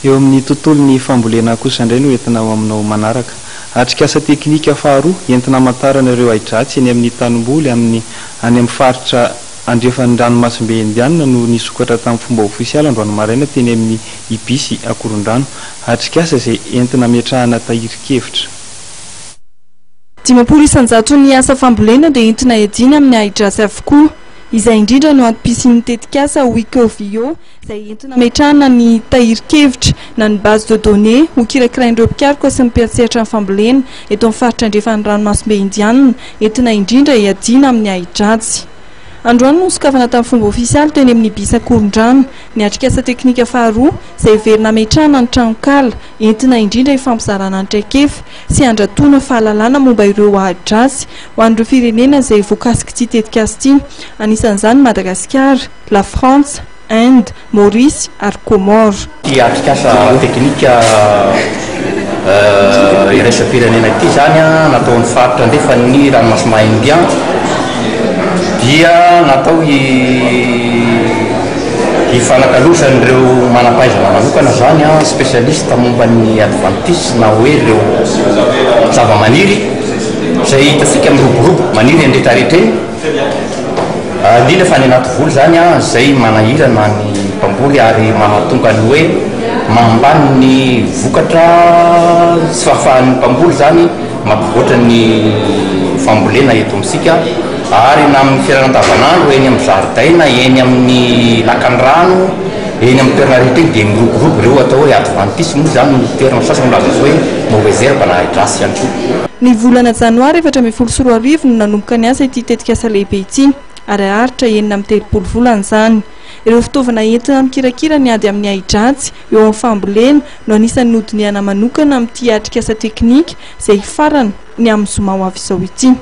Eo amin'ny tontolon'ny fambolena kosa indray no entina ho aminao manaraka. Atrikasa teknika faharoa entina hamantarana ireo ahidratsy eny amin'ny tanimboly amin'ny any amin'ny faritra andrefan'ny ranomasimbe Indianina no nisokatra tamin'ny fomba ofisialy androany maraina teny amin'ny Ibis Ankorondrano. Atrikasa izay entina ametrahana tahirin-kevitra. 50 isan-jaton'ny asa fambolena dia entina hiadiana amin'ny ahidratsy avokoa. Izay indrindra no antom-pisian'ny tetikasa Wicovio izay entina ametrahana ny tahirin-kevitra na ny base de données ho kirakirain'ireo mpikaroka sy ny mpiantsehatra ny fambolena eto amin'ny faritra andrefan'ny ranomasimbe Indianina, entina indrindra hiadiana amin'ny ahidratsy. Androany no nosokafana tamin'ny fomba ofisialy teny amin'ny Ibis Ankorondrano ny atrikasa teknika faharoa izay heverina hametrahana ny tranonkala entina indrindra hifampizarana ny traikefa sy handratoana fahalalana momba ireo ahidratsy ho an'ireo firenena izay voakasik'ity tetikasa ity, anisan'izany Madagasikara, La Frantsa, Inde, Maorisy ary Comores. Ity atrikasa teknika iraisam-pirenena ity izany nataon'ny faritra andrefan'ny ranomasina Indian dia natao hifanakalozan'ireo manam-pahaizana manokana izany, spécialiste momba ny adventice na hoe ireo zavamaniry izay hitantsika miroborobo maniry eny rehetra rehetra eny. Indrindra fa any anaty voly izany izay manahirana ny mpamboly ary mahatonga ny hoe mahambany ny vokatra sy fahafahan'ny mpamboly izany mampivoatra ny fambolena eto amintsika ary na amin'ny fiainana andavanandro eny amin'ny zaridaina, eny amin'ny lakandrano, eny amin'ny toerana rehetra eny dia miroborobo ireo atao hoe adventice moa izany ny toerana sasany milaza azy hoe mauvaise herbe na ahidrasy ihany koa. Ny volana janoary 2014 no nanomboka ny asa ity tetikasa lehibe ity ary haharitra 36 volana izany. Ireo fitaovana entina mikirakira ny ady amin'ny ahidratsy eo amin'ny fambolena no anisan'ny nodinihana manokana amin'ity atrikasa teknika izay hifarana ny amin'ny zoma ho avy izao ity.